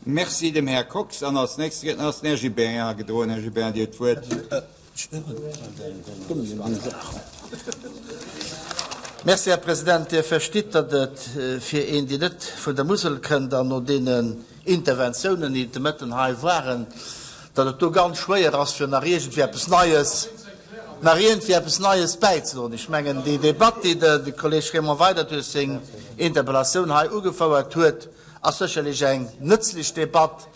Merci dem Här Kox. An als nächste Riedner ass den Här Gibéryen agedroen. Här Gibéryen, Dir hutt d'Wuert. Merci, Här President. Dir verstitt, datt et fir een, deen net vun der Musel kënnt an no deenen Interventiounen, déi de Mëtten hei waren, datt et do ganz schwéier ass, fir nach iergendwéi eppes Neies, nach iergendwéi eppes Neies bäizedroen. Ech mengen, déi Debatt, déi de Kolleg Raymond Weydert duerch seng Interpellatioun hei ugefouert huet, ass sécherlech eng nëtzlech Debatt.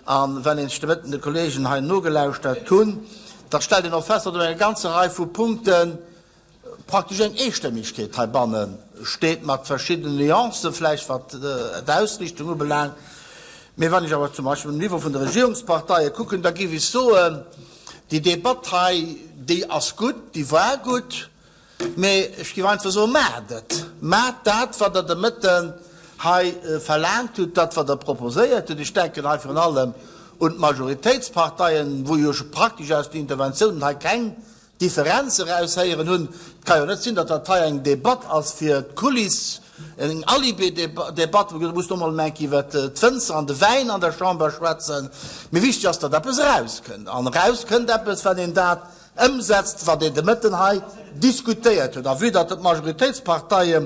A wann een sech de Mëtten de Kollegen hei nogelauschtert hunn, da stellt een och fest, datt op enger ganzer Rei vu Punkte praktesch eng Eestëmmegkeet heibanne steet, mat verschiddenen Nuancë vläicht, wat d'Ausrichtung ubelaangt. Mee wann ech awer zum Beispill um Niveau vun de Regierungsparteie kucken, da géif ech soen, déi Debatt hei, déi ass gutt, déi war gutt, Mee ech géif einfach soen, Maacht et! Maacht dat, wat Der de Mëtten hei verlaangt hutt, dat, wat Der proposéiert hutt. Ech denken hei virun allem un d'Majoritéitsparteien, wou jo ech praktesch aus den Interventiounen hei keng Differenz eraushéieren hunn. Et ka jo net sinn, datt dat hei eng Debatt ass fir d'Kuliss, eng Alibi-Debatt, wou gesot muss do mol eng Kéier iwwert d'Wënzer an de Wäin an der Chamber schwätzen. Mee wichteg ass, datt eppes erauskënnt. An erauskënnt eppes, wann een dat Ëmsetzt, wat een de Mëtten hei diskutéiert huet. A vue datt d'Majoritéitsparteie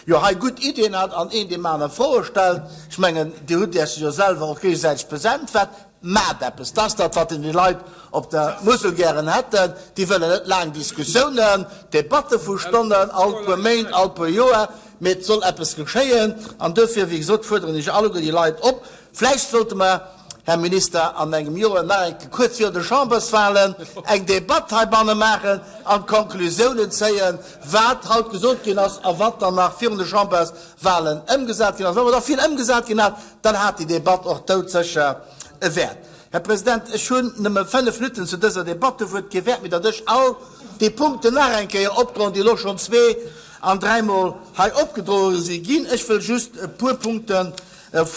jo hei gutt Iddien hat an een deem aner Froe stellt, ech mengen, Dir hutt Iech jo selwer och géigesäiteg besäntwert, maacht eppes. Dat ass dat, wat déi Leit op der Musel gären hätten. Déi wëllen net laang Diskussiounen, Debatte vu Stonnen, all puer Méint, all puer Joer, mee et soll eppes geschéien. An duerfir, wéi gesot, fuerderen ech alleguer déi Leit op, Vläicht sollte mer, Här Minister, an engem Joer nach eng Kéier, kuerz virun de Chamberswahlen, eng Debatt heibanne maachen an d'Konklusiounen zéien, wat haut gesot ginn ass a wat dann nach virun de Chamberswahlen ëmgesat ginn ass. Wa mer da vill ëmgesat ginn hat, dann hat déi Debatt och doudsécher e Wäert. Här President, ech hunn nëmme fënnf Minutten zu dëser Debatt, dofir huet et kee Wäert méi, datt ech all déi Punkten nach eng Kéier opdroen, déi elo schonn zwee an dräimol hei opgedroe si ginn. Ech wëll just e puer Punkten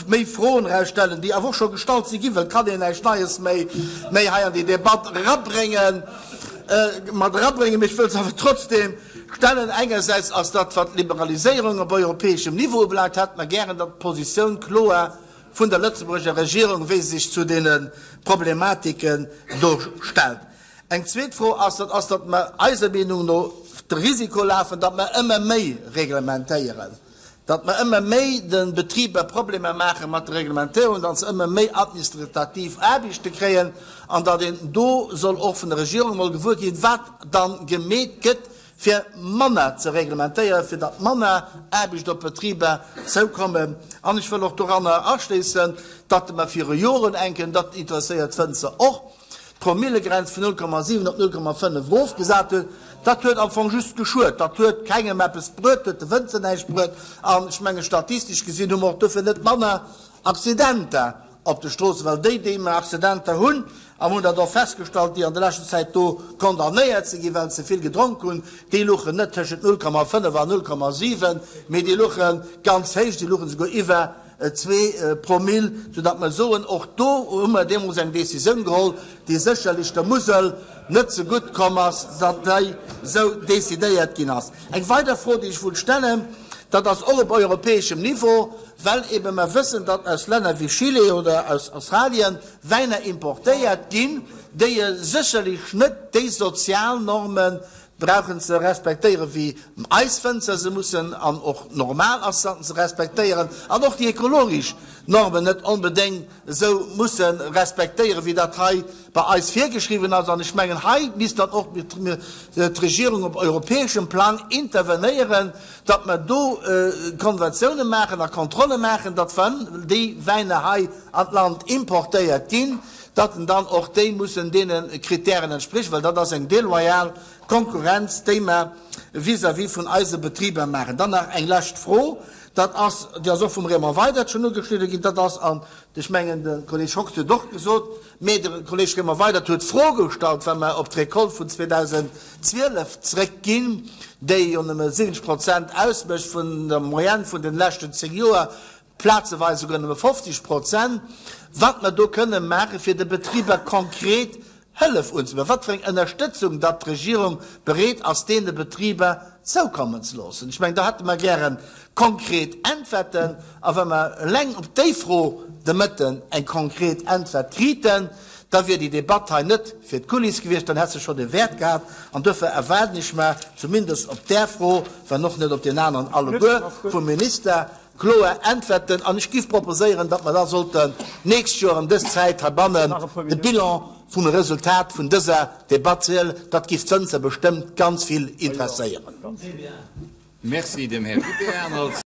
méi Froen erausstellen, déi awer och scho gestallt si ginn, well et kann een näischt Neies méi méi hei an déi Debatt erabréngen, mat erabréngen. Mee ech wëll se awer trotzdem stellen. Engersäits ass dat, wat d'Liberaliséierung op europäeschem Niveau ubelaangt, hätte mer gären, datt d'Positioun kloer vun der Lëtzebuurger Regierung, wéi se sech zu deene Problematiken do stellt. Eng zweet Fro ass, dat ass, datt mer eiser Meenung no de Risiko lafen, datt mer ëmmer méi reglementéieren. Datt mer ëmmer méi de Betriber Problemer maache mat der Reglementéierung, datt se ëmmer méi administrativ Aarbechte kréien an datt een do soll och vun der Regierung emol gewuer ginn, wat dann gemeet gëtt, fir manner ze reglementéieren, fir datt manner Aarbecht op d'Betriber zoukommen. An ech wëll och doranner aschléissen, datt mer viru Joren enken, dat interesséiert d'Wënzer och, d'Promillegrenz vun 0,7 op 0,5 erofgesat huet, dat huet am Fong just geschuet. Dat huet kengem eppes bruet, huet de Wënzer näischt bruet an ech menge statistesch gesinn hu mer och dofir net manner Accidenter op de Stroossen, well déi, déi mer Accidenter hunn, a mer hunn dat och festgestallt, déi an der leschter Zäit do condamnéiert si ginn, well se vill gedronk hunn, déi luchen net tëschent 0,5 an 0,7, mee déi luche ganz héich, déi luchen esouguer iwwer zwee Promille, soudatt mer soen, och do hu mer deemools eng Décisioun geholl, déi sécherlech der Musel net zegutt komm ass, datt déi esou décidéiert ginn ass. Eng weider Fro, déi ech wullt stellen, dat ass och op europäeschem Niveau, well ebe mer wëssen, datt aus Länner wéi Chile oder aus Australien Wäiner importéiert ginn, déi sécherlech net déi sozial Normen brauchen ze respektéieren, wéi eis Wënzer se mussen an och normal ass, se respektéieren, an och déi ekologesch Normen net onbedéngt esou musse respektéieren, wéi dat hei bei eis virgeschriwwen ass. An ech mengen, hei misst dann och d'Regierung op europäeschem Plang intervenéieren, datt mer do Konventiounen maachen a Kontrolle maachen, datt wann déi Wäiner hei an d'Land importéiert ginn, datt en dann och déi mussen deene Kritären entspriechen, well dat ass eng déloyal Konkurrenz, déi mer vis-à-vis vun eise Betriber maachen. Dann nach eng lescht Fro, dat ass, déi ass och vum Raymond Weydert schonn ugeschnidde ginn, dat ass, an ech mengen, de Kolleeg Hox huet et och gesot, mä de Kolleeg Raymond Weydert huet d'Fro gestallt, wa mer op d'Récolte vun 2012 zréckginn, déi jo nëmme 70 Prozent ausmécht vun der Moyenne vun de leschten zéng Joer, plazeweis esouguer nëmme 50 Prozent, wat mer do kënne maachen, fir de Betriber konkret Hëllef unzebidden, wat fir eng Ënnerstëtzung datt d'Regierung bereet ass, deene Betriber. zoukommen ze loossen? Ech mengen, do hätte mer gäre konkret Äntwerten. A wa mer eleng op déi Fro de Mëtten eng konkret Äntwert kriten, da wier déi Debatt hei net fir d'Kuliss gewiescht, dann hätt se schonn e Wäert gehat. An duerfir erwaarden ech mer zumindest op där Fro, wann och net op deenen aneren alleguer, vum Minister kloer Äntwerten. An ech géif proposéieren, datt mer da sollten d'nächst Joer ëm dës Zäit heibannen de Bilan vum Resultat vun dëser Debatt zielen. Dat géif d'Wënzer bestëmmt ganz vill interesséieren. Merci dem Här Gibéryen.